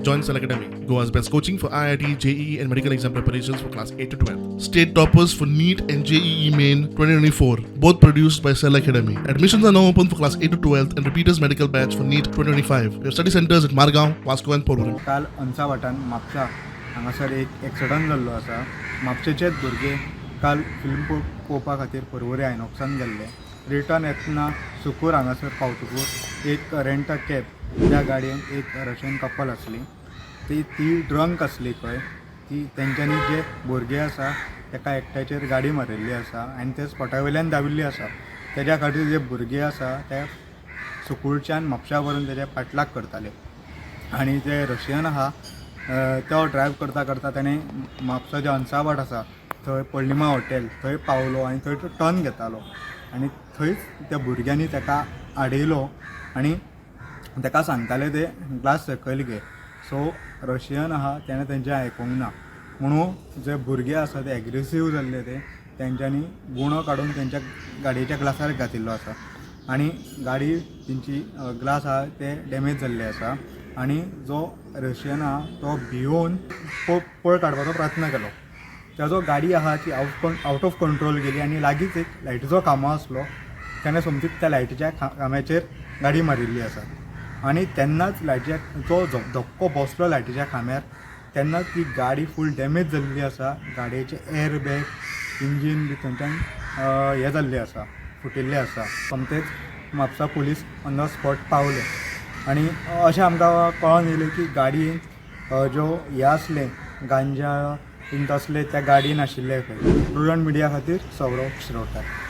Join Cell Academy, Goa's best coaching for IIT, JEE, and medical exam preparations for class 8 to 12. State toppers for NEET and JEE Main 2024, both produced by Cell Academy. Admissions are now open for class 8 to 12 and repeaters medical batch for NEET 2025. We have study centers at Margao, Vasco, and Porvorim. काल अंसा वाठार म्हापसा हांगासर एक accident जाल्लो आसा. म्हापशेचेच भुरगे काल film पळोवपा खातीर पर्वरी आयनॉक्सान गेल्ले. रिटर्न येतना सुकूर हांगासर पावतकूच एक रेंट अ कॅब, त्या गाडयेन एक रशियन कपल आसली. ती ती ड्रंक आसली खंय. ती तेंच्यांनी जे भुरगे आसा तेका एकट्याचेर गाडी मारिल्ली आसा आनी ते स्पॉटा वयल्यान धांविल्ली आसा. तेज्या खातीर जे भुरगे आसा ते सुकूरच्यान म्हापशा व्हरून तेजे पाठलाग करताले आनी जे रशियन आहा तो ड्रायव करता करता तेणें म्हापसा जे अंसावाट आसा थंय पौर्णिमा हॉटेल थंय पावलो आनी थंय तो टर्न घेतालो आनी थंयच त्या भुरग्यांनी ताका आडयलो आनी ताका सांगताले ते ग्लास सकयल घे. सो रशियन आहा तेणें तेंचें आयकूंक ना म्हणून जे भुरगे आसा ते एग्रेसीव जाल्ले. ते तेंच्यांनी गुणो काडून तेंच्या गाडयेच्या ग्लासार घातिल्लो आसा आनी गाडी तेंची ग्लास आहा ते डॅमेज जाल्ले आसा आनी जो रशियन आहा तो भियोवन पळ काडपाचो प्रयत्न केलो. ताजो गाडी आहा ती आउट ऑफ कंट्रोल गेली आनी लागींच एक लायटीचो खांबो आसलो. तेणें सोमतीच त्या लायटीच्या खांब्याचेर गाडी मारिल्ली आसा आनी तेन्नाच लायटीच्या जो धपको बसलो लायटीच्या खांब्यार, तेन्नाच ती गाडी फूल डॅमेज जाल्ली आसा. गाडयेचे एअर बॅग, इंजीन बी थंयच्यान हें जाल्लें आसा, फुटिल्लें आसा. सोमतेच Mapusa police on the spot पावले आनी अशें आमकां कळोन येयलें की गाडयेन ज्यो हें आसलें, गांजा बीन तसलें त्या गाडयेन आशिल्लें खंय. प्रुडंट मिडिया खातीर सौरव शिरोडकार.